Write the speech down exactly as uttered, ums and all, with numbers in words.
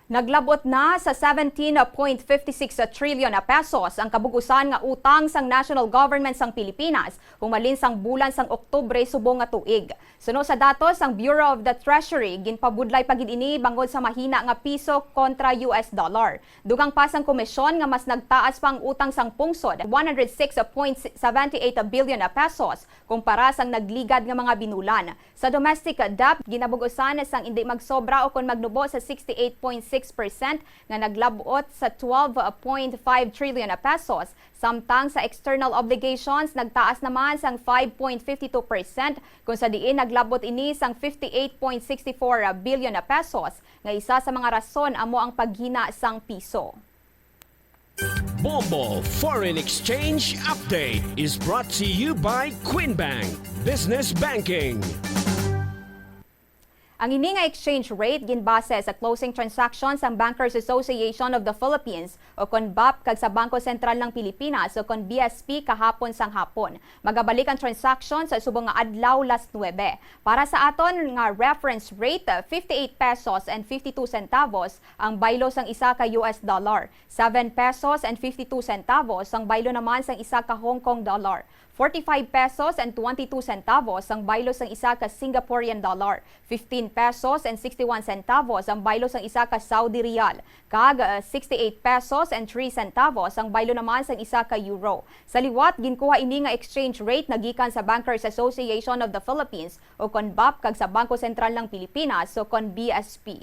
Naglabot na sa seventeen point fifty six trillion pesos ang kabug-usan nga utang sang national government sang Pilipinas humalin sang bulan sang Oktubre subong nga tuig. Suno sa datos sang Bureau of the Treasury, ginpabudlay pa gid ini bangod sa mahina nga piso kontra U S dollar. Dugang pa sang komisyon nga mas nagtaas pa ang utang sang pungsod, one hundred six point seven eight billion pesos, kumpara sang nagligad nga mga binulan. Sa domestic debt, ginabug-usan sang indi magsobra o kon magnubo sa sixty-eight point six percent nga naglabot sa twelve point five trillion pesos, samtang sa external obligations nagtaas naman sang five point fifty two percent, kung sa diin naglabot ini sang fifty-eight point six four billion pesos, nga isa sa mga rason amo ang paghina sang piso. Bombo Foreign Exchange Update is brought to you by Queen Bank Business Banking. Ang ini nga exchange rate ginbase sa closing transaction sang Bankers Association of the Philippines o kon BAP kag sa Bangko Sentral ng Pilipinas o kon B S P kahapon sang hapon. Magabalik ang transaction sa subong nga adlaw las nuebe. Para sa aton nga reference rate, fifty-eight pesos and fifty-two centavos ang baylo sang isa ka U S dollar, seven pesos and fifty-two centavos ang baylo naman sang isa ka Hong Kong dollar, forty-five pesos and twenty-two centavos ang baylo sang isa ka Singaporean dollar, fifteen pesos and sixty-one centavos ang baylo sang isa ka Saudi riyal, kag, uh, sixty-eight pesos and three centavos ang baylo naman sang isa ka euro. Sa liwat, ginkuha ini nga exchange rate nagikan sa Bankers Association of the Philippines o kon BAP kag sa Bangko Sentral ng Pilipinas o kon B S P.